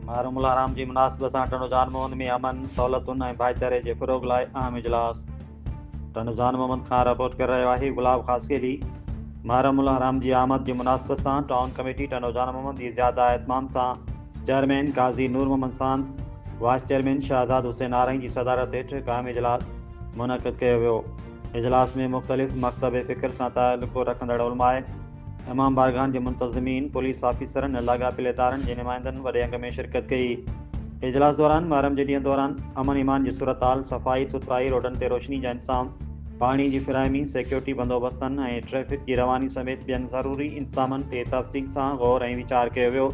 محرم الحرام جي مناسبت سان ٽنڊو جان محمد ۾ امن، سهولتن ۽ ڀائيچاري جي فروغ لاء اهم اجلاس. ٽنڊو جان محمد کان رپورٽ ڪري رهيو آهي گلاب خاصخيلي. محرم الحرام جي آمد جي مناسبت سان ٽائون ڪميٽي ٽنڊو جان محمد جي زياده اهتمام سان chairman Qazi Noor Muhammad Sand, vice chairman Shahzad Hussain Arain جي صدارت هيٺ هڪ اهم اجلاس منعقد ڪيو ويو. اجلاس ۾ مختلف مڪتب فڪر سان تعلق رکندڙ علماء، امام بارگاهن جي منتظمين، پوليس آفيسرن ۽ لاڳاپيل ادارن جي نمائندن وڏي انگ ۾ شرڪت ڪئي. اجلاس دوران محرم جي ڏينهن دوران امن ايمان جي صورتحال، صفائي سٿرائي، روڊن تي روشني جا انتظام، پاڻي جي فراهمي، سيڪيورٽي بندوبستن ۽ ٽريفڪ جي رواني سميت ٻين ضروري انتظامن تي تفصيل سان غور ۽ ويچار ڪيو ويو.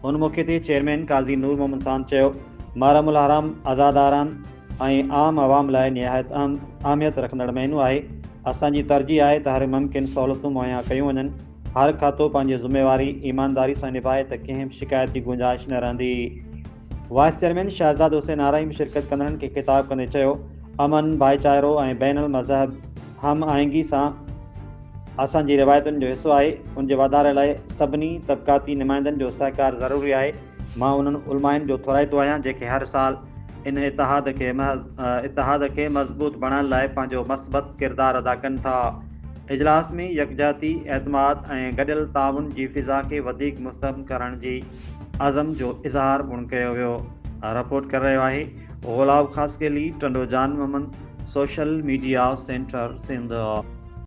ان موقعي تي چيئرمين قاضي نور محمد ساند چيو، محرم الحرام عزاداران ۽ عام عوام لاء نهايت اهم اهميت رکندڙ مهينو آهي، اسان جي ترجيح آهي ته هر ممڪن سهولتون مهيا ڪيون وڃن، هر کاتو پنهنجي ذميواري ايمانداري سان نڀائي ته ڪنهن به شڪايت جي گنجائش نه رهندي. وائيس چيئرمين شهزاد حسين آرائين به شرڪت ڪندڙن کي خطاب ڪندي چيو امن، ڀائيچارو ۽ بين المذاهب هم آهنگي سان اسان جي روايتن جو حصو آهي، ان جي واڌاري لاء سڀني طبقاتي نمائندن جو سهڪار ضروري آهي. مان انهن علمائن جو ٿورائتو آهيان جيڪي هر سال ان اتحاد کي اتحاد کي مضبوط بڻائڻ لاء پنهنجو مثبت ڪردار ادا ڪن ٿا. اجلاس ۾ يڪجهتي، اعتماد ۽ گڏيل تعاون جي فضا کي وڌيڪ مستحڪم ڪرڻ جي عزم جو اظهار پڻ ڪيو ويو. رپورٽ ڪري رهيو آهي Gulab Khaskheli, Tando Jan Muhammad, social media centre Sindh.